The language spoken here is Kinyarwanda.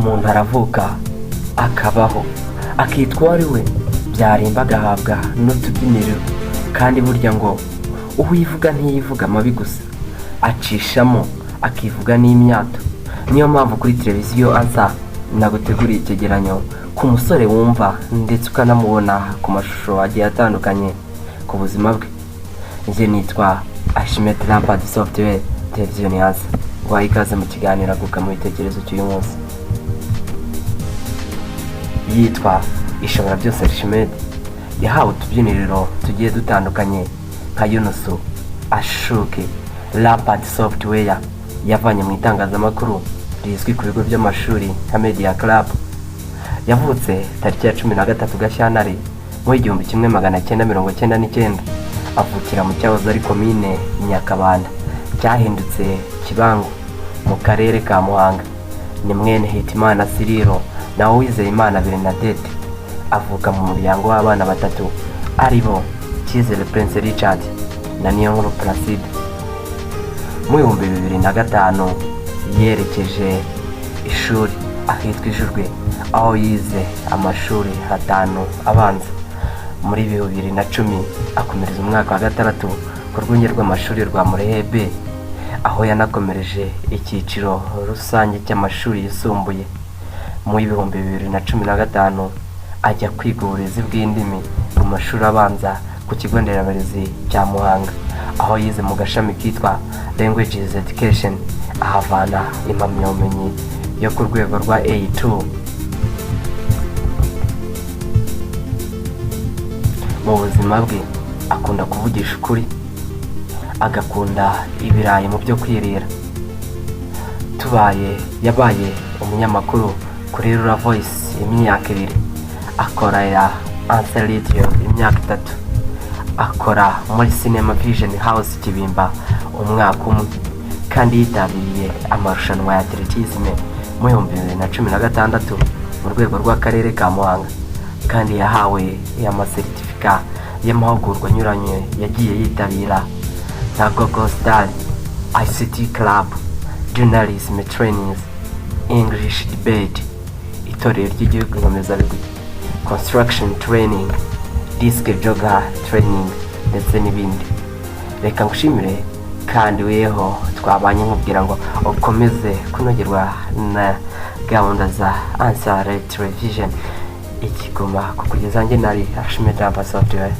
Umuntu aravuka, akabaho, akitwa uwo ari we, byarimba agahabwa n'utubyiniriro. Kandi burya ngo uwivuga ntiyivuga amabi gusa, acishamo akivuga n'imyato. Niyo mpamvu kuri televiziyo Ansa naguteguriye icyegeranyo ku musore wumva ndetse ukanamubona ku mashusho agiye atandukanye ku buzima bwe. Njye nitwa Ashimete Lampard Software, televiziyo ni Ansa. Guhaye ikaze mu kiganiro Aguka mu Bitekerezo cy'uyu munsi. Yitwa Ishobora Byose Archimede, yahawe utubyiniriro tugiye dutandukanye nka Yunusu, Ashuke, Lampard Software. Yavanye mu itangazamakuru rizwi ku bigo by'amashuri nka Media Club. Yavutse tariki ya 13 Gashyantare mu 1999, avukira mu cyahoze ari Komine Nyakabanda cyahindutse Kibangu, mu karere ka Muhanga. Ni mwene Hitimana Siriro na Uwizeyimana Bernadette. Avuka mu muryango w'abana batatu, ari bo Cyizere Prince Richard na Niyonkuru Placide. Mu 2005 yerekeje ishuri ahitwa Ijurwe, aho yize amashuri atanu abanza. Muri 2010 akomereza umwaka wa gatandatu ku rwunge rw'amashuri rwa Murehebe, aho yanakomereje icyiciro rusange cy'amashuri yisumbuye. Mu 2015 ajya kwiga uburezi bw'indimi mu mashuri abanza ku kigo nderabarezi cya Muhanga, aho yize mu gashami kitwa Languages Education, ahavana impamyabumenyi yo ku rwego rwa A2. Mu buzima bwe akunda kuvugisha ukuri, agakunda ibirayi mu byo kwirira. Tubaye yabaye umunyamakuru kuri Rura Voice imyaka 2, akorera Ansa Radio imyaka 3, akora muri Cinema Vision House Kibimba umwaka umwe, kandi yitabiriye amarushanwa ya athlétisme mu 2016 mu rwego rw'akarere ka Muhanga. Kandi yahawe amasertifika y'amahugurwa anyuranye yagiye yitabira nka Gogo Star, ICT Club, Journalism Trainings, English Debate, Itorero ry'Igihugu Inkomezabigwi, Construction Training, Disc Jockey Training ndetse n'ibindi. Reka ngushimire kandi weho twabanye, nkubwira ngo ukomeze kunogerwa na gahunda za Answer Television ikiguma kukugeza. Njye nari Ashimete Software.